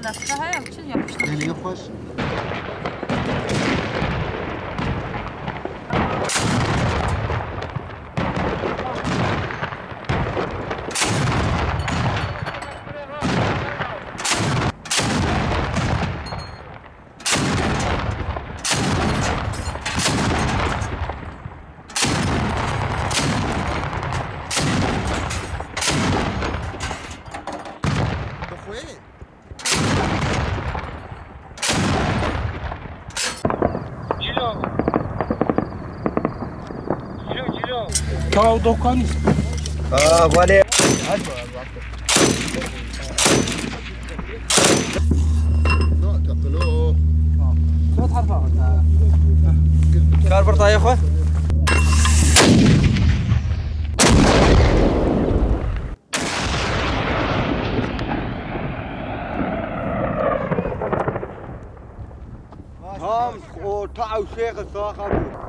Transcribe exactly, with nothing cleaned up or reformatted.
Destgehê ew çi yapıştırmış. Gelî xweş. Bi xwe? Çaw dokanî. Aa, vale. Kar bir dayı xwe. Tam orta ew şêx saxa bû.